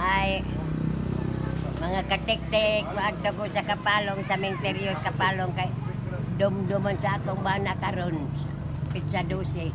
Ay, mga katiktik, maadto ko sa Kapalong, sa Menteryo, Kapalong, kay dumduman sa akong bana karon pizza 12.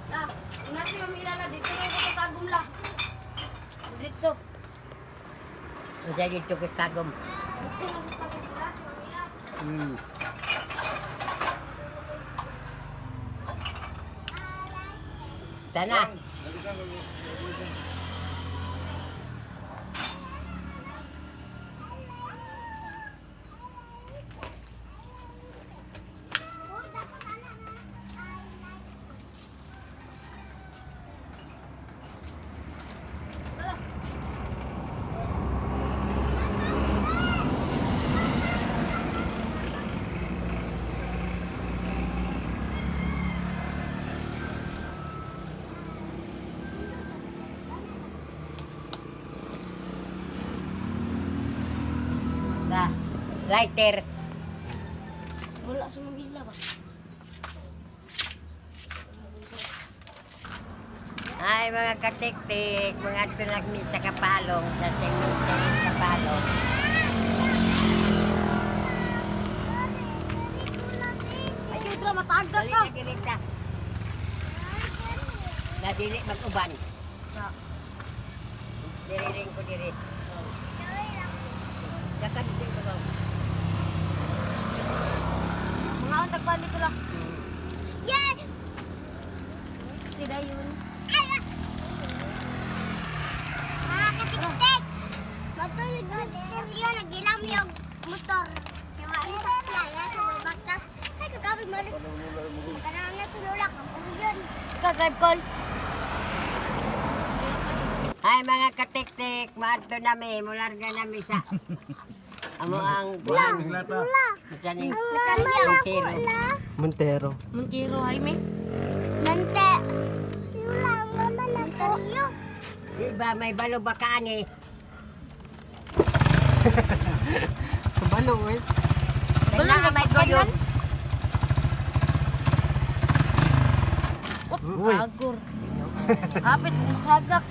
Ah, nasi mamila na dito na ko tagum la. Diretso. Unsa dito kay Tagum? Dito na ko tagum la si mamila. Tana. Ba, lighter. Wala sa mamila ba? Ay, mga katiktik, mga tunagmi sa Kapalong, sa cemetery Kapalong. Ay, Yudra, mataagak Dali ka. na girita. Nadili mag-uban. Diriring ko diri. Saka dito yung babaw. Mga untag pa dito la. Yan! Si Dayon. Mga katiktik! Matulog ng stereo, nagilam yung motor. Yung mga sakyan, nga sa babagtas. Ay, kagabi mo rin. Magkanang na sa lula, kamuhi yun. Ikaw, drive call. Ay, mga katiktik, maadto nami, mularga nami sa amo ang buwan. Lula! Sa ning Montero. Montero. Montero. Montero, Jaime. Nante. Lula, mama, Monterio. Di ba may balo ba ka ani? Kabalo eh. Balo nga may guyot. Up, Uy. agor. Hapit, makagak.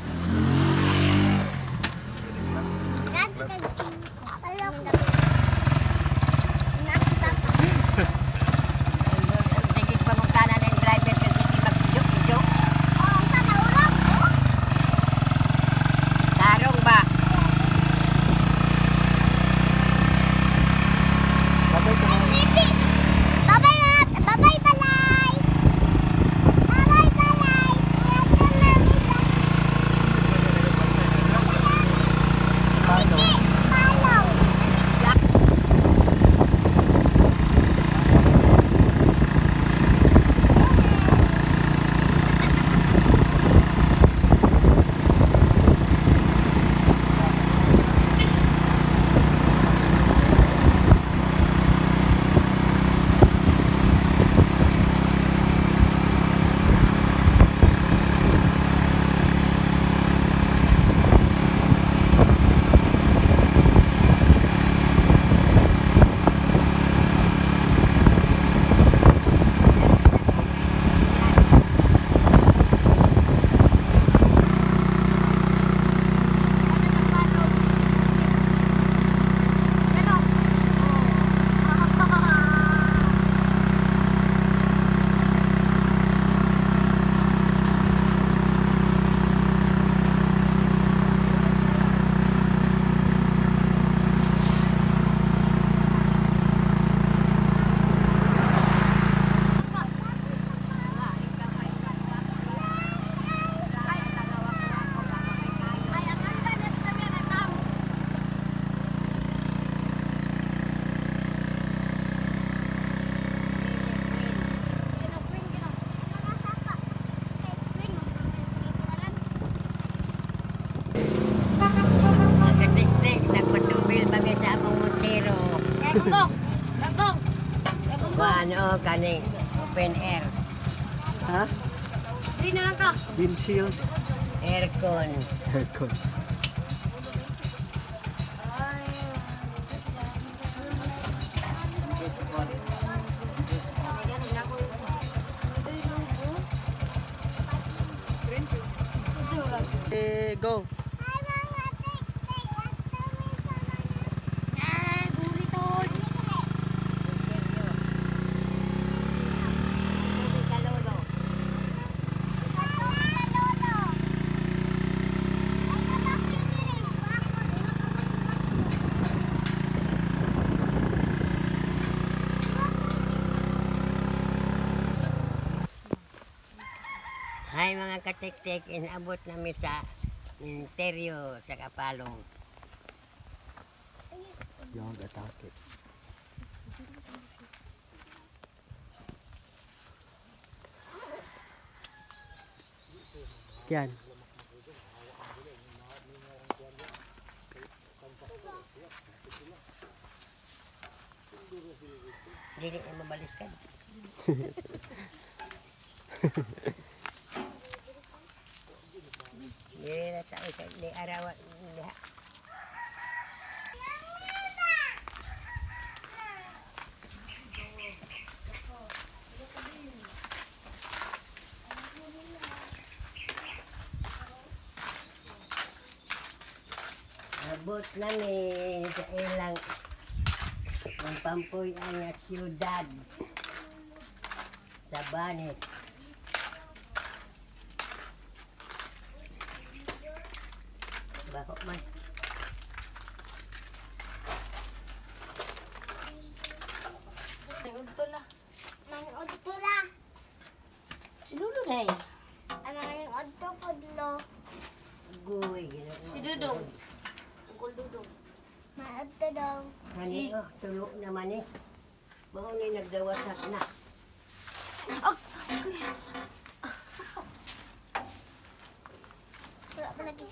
Sige pamungkana ng driver kasi di mag-ijo-ijo. Oh, sa naurang. Tarong ba? Ay, Bye-bye, ma. Bye-bye, balay. Bye-bye, balay. Gonggong! Gonggong! Gonggong! Kuan o kaning open air. Ha? Di na lang ka. Windshield. Aircon. Aircon. Eh, go. Hi mga tik-tik! At kami sa mga Ah, burito. Sa lolo. Sa tubig na lolo. Ay, kabakit rin. Bakit? Hi mga katiktik, inabot nami sa interior sa Kapalong. Yung atake. Yan. Dili na mabalis ka. Dili na tao sa di araw diha. Abot nami sa ilang ang pampuy ang siyudad sa Banit. Bako man. Mga odto la. Si Lolo na eh. Ang mga yung odto pudlo. Guy. Ginoo. Si Dudong. Uncle Dudong. Mga odto daw. Hani, oh, tulo naman eh. Mao ni nagdawasak na. Wala pa lagi.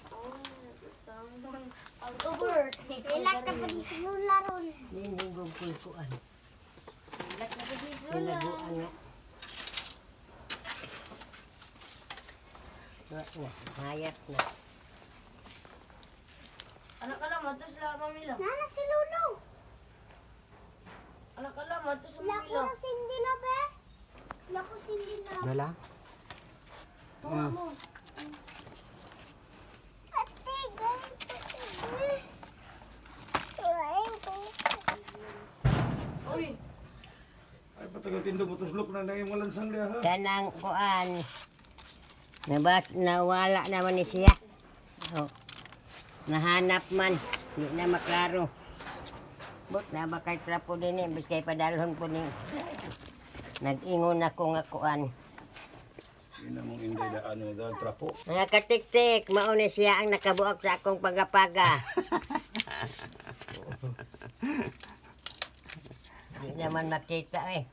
Over. Relax na pa si Lola ron. Ninigog kulkuan. Relax na po si Lola. Nilaguan nga. Wa na, hayat na. Anak ka lang, matos la pamilya. Nana si Lolo. Anak ka lang, matos sa Lako pamilya. na sindi na be. Lako sindi na. Wala? Tunga mo. Ate, ganito. Ay, ko. Uy, Ay, patagal tindog mo tuslok na na yung walang sangli ha. Kanang kuan. Nabas, nawala naman ni siya. Oh. Nahanap man. Di na maklaro. But na ba kay trapo din eh. Biskay padalhon po ni. Nag-ingon ako nga kuan. Ina mong inday daan mo dahil trapo. Mga katiktik, mauna siya ang nakabuak sa akong pagapaga. Di naman makita eh.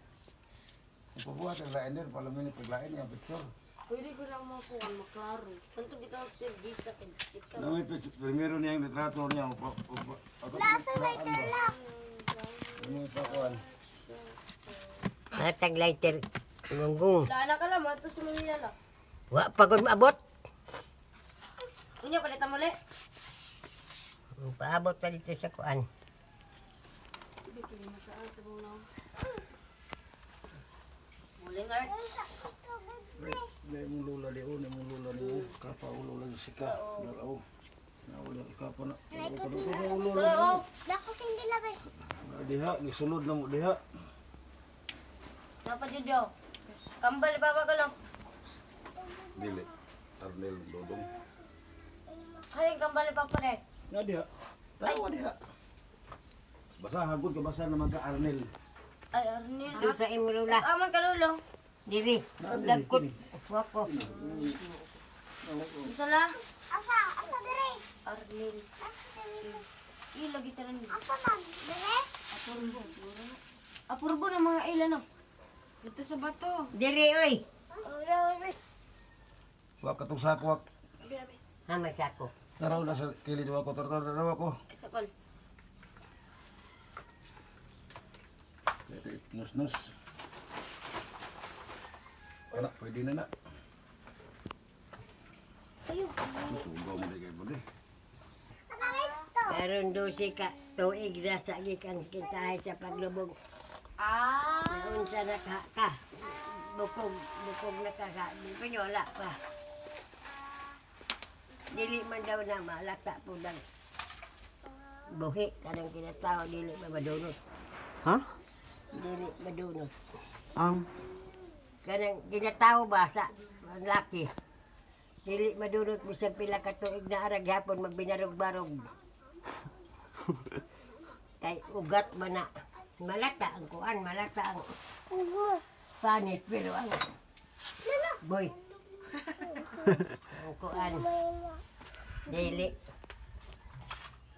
Ipabuhat ang lain din, palamin ni paglain niya, picture. Pwede ko lang makuha, maklaro. Kanto gitawag sir, di sa kin. Na may primero niya yung litrato niya. Upa, upa, ako, Lasa later lock. Ano yung pakuan? Mga taglighter, gunggong. La, anak ka lang, matos sa pamilya la. Wa pagod maabot. Unya, palitan mo ulit. Paabot pa dito sa kuan. Muling arts. Dahil mong lula di o, mong lula ni o. Kapa ulo lang sika. Daraw. Nauli ang kapa na. Ulo lang. Lako sindi na be. Diha, gisulod na mo diha. Dapat yun daw. Kambal, baba ka lang. Dili. Arnel Dodong. Haring kambal, papa rin. Na diha. Tarawa diha. Basa hagod ka basa naman ka Arnel. Ay, Arnel. Ito sa imrula. Aman ka, lolo. Diri, dagkot. Wako. Isa la. Asa, asa dire. Arnel. Asa dire. Ila, kita rin. Asa man dire. Apurbo. Apurbo na mga ila, no? Dito sa bato. Diri oy. Wak katong sakwak. Ha may sako. Taraw na sa kilid wako, taraw taraw ako. Sakol. Nus-nus. Anak, pwede na na. Susugaw mo di kay Bude. Karon 12 ka tuig na sa gikan kintahay sa paglubog. Ah. Naunsa na ka, ka. Bukog, bukog na ka sa di pa wala pa. Dili man daw na malata po ng buhi kanang kinatao dili man madunot. Ha? Dili madunot. Ang Kanang ginatao ba sa ang laki. Dili madunot bisag pila ka tuig na ara gihapon magbinarog-barog. Kay ugat man na. Malata ang kuan, malata ang panit pero ang boy. Ang kuan dili.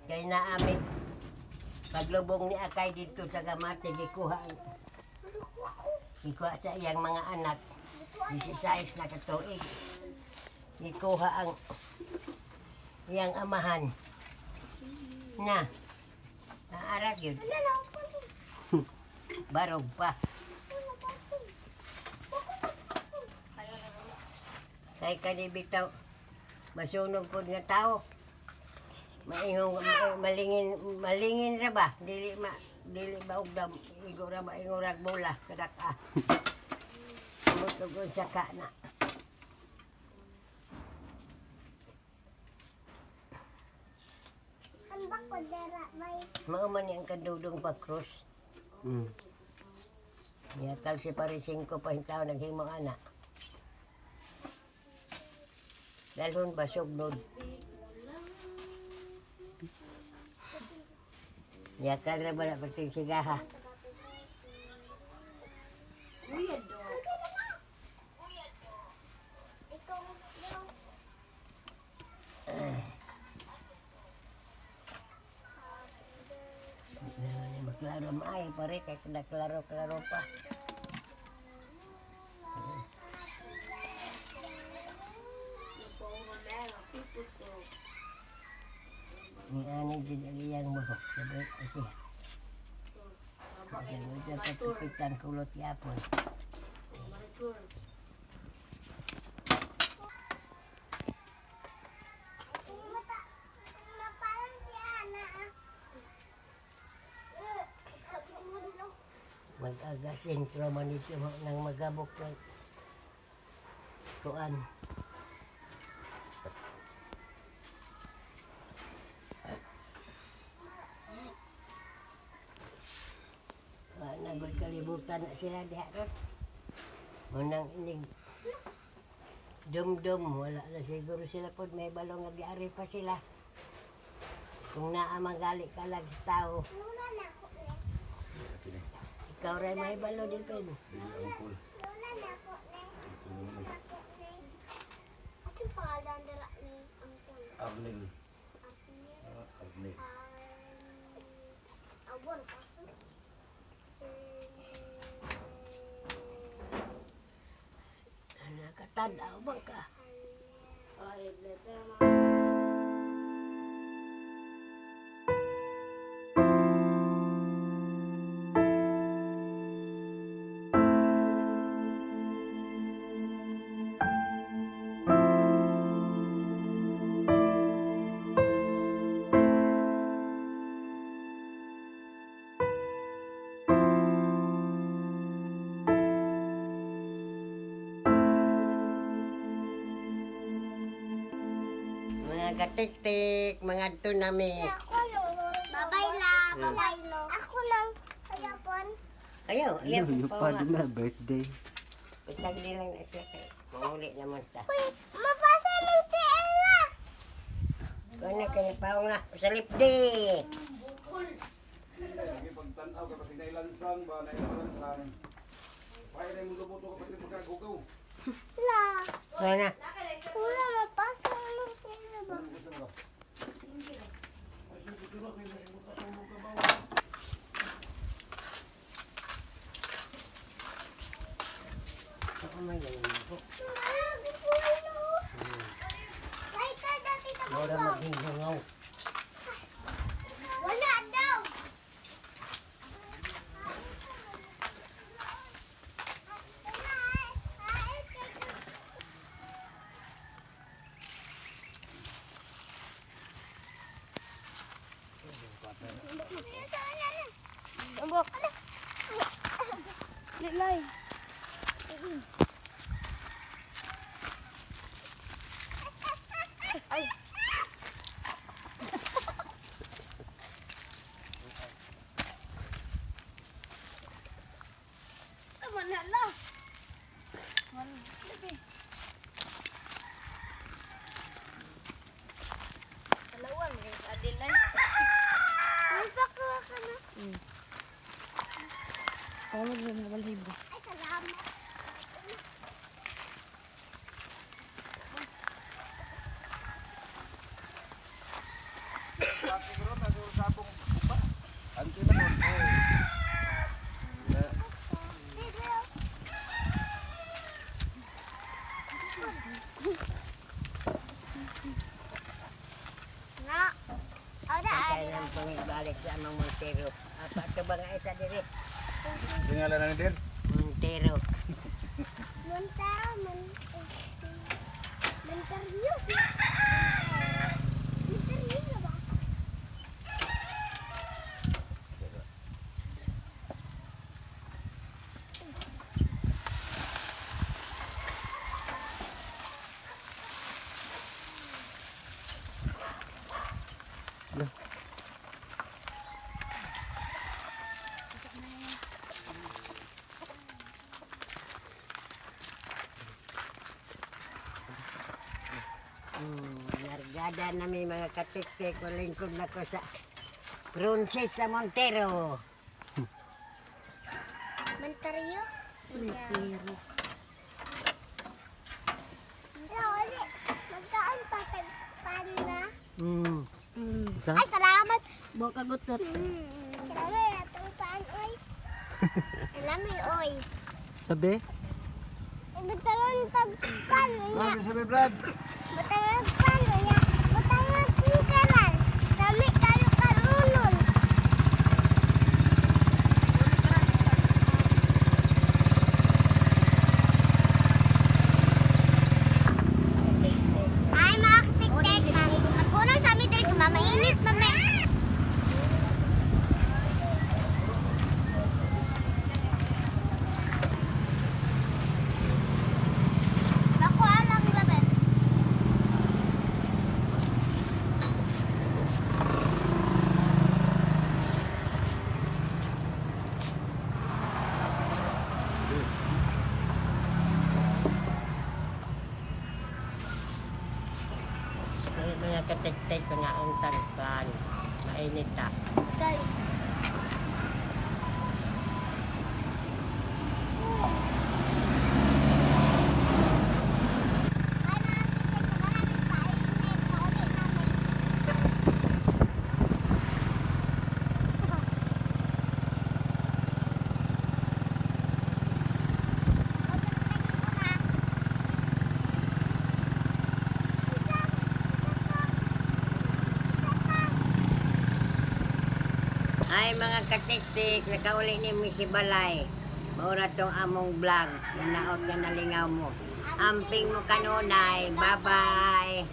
Kay naami paglubong ni Akay dito sa Gamate gikuha gikuha sa iyang mga anak 16 na katuig gikuha ang iyang amahan na naarag yun barog pa kay kani bitaw masunog pud nga tao maingong malingin malingin ra ba dili ma dili ba og dam igo ra maingon rag bola kadak ah mutog sa ka na. Ang bako dera may Mao man ni ang kadudong pag-cross. Yakal si parisingko pa yung tao naghimo ana. Dalhon ba sugnod? Yakal ra ba na pating sigaha? Kuya do. ikaw yung Maklaro maayo pare kay naklaro-klaro pa. Ni ani jud ang iyang buhok sabi ko siya. Kasi mo sa pagkapitan kulot yapon. mata maparang si Ana. Ah. Mag-aga sentro man ito nang magabok ng kuan. Wa na go'y kalibutan na sila diha ron. Munang inig dum-dum, wala na siguro sila pod may balong nga giari pa sila. Kung naa manggali ka lang sa tao, Lula na ako eh. Kini. ikaw ray may balo din pwede. Dili angkol. Lula na ako eh. Lula na ako eh. At yung pangalan dera ni Angkol. Arnel. Apnir. Ah, Arnel. Awon kaso. Nakatanaw man ka. Ay, letter mga Mga katiktik, mga tunami. Ako lang. Babay la, babay lo. Ako lang. Ayapon. Ayaw, ayaw. Ano, yung Pa pa na birthday. Bisag di lang na siya kay manguli naman ta. Uy, mapasa ng tiela. Kuha na kayo paong na. Sa lipdi. Lagi pagtanaw ka kasi nailansang ba, nailansang. Kaya na yung lubuto ka pati pagkagugaw. La. Kuha na. Wala, mapasa ng tiela ba? Ako man ganyan ako. Later, dati sa Mura bundok. maghingaw. Wala daw. Tambok. Lilay. Ay. Sama na la. Dalawa, may adilay. May pakuha ka na. Sunod na nabalhibo. Ay, salamat. Anti na mo. Na. Ahora, Kaya nang pangibalik sa amang Montero. Apa ito ba nga isa diri? Tingala na ni Dir. Montero. Monta, mon, Monterrio. Monterrio na ba? Nargada na may mga katiktik. Lingkod na ko sa Princesa Montero. Monterrio? Monterrio. Uli. Magkaan pa tagpan na. Sa? Ay, salamat. Buka gutot. Salamat atong paan, oy. Salamat, oy. Sabi? Butangan tagpan niya. Sabi sabi Brad. Butangan pan niya. Butangan kalan. Dami kayo karunon. Ay, mga katiktek, ma'am. Nagkulang sa amin diri, mamainit, mama. Nakuha lang laban. May mga katiktik nga ang tagpan. Mainit ta. Kay. Ay, mga katiktek, maraming painit. Paulit namin. Ay mga katiktik, nakauli ni Missy Balay. Maura tong among vlog. Nanaot na nalingaw mo. Amping mo kanunay. Bye-bye.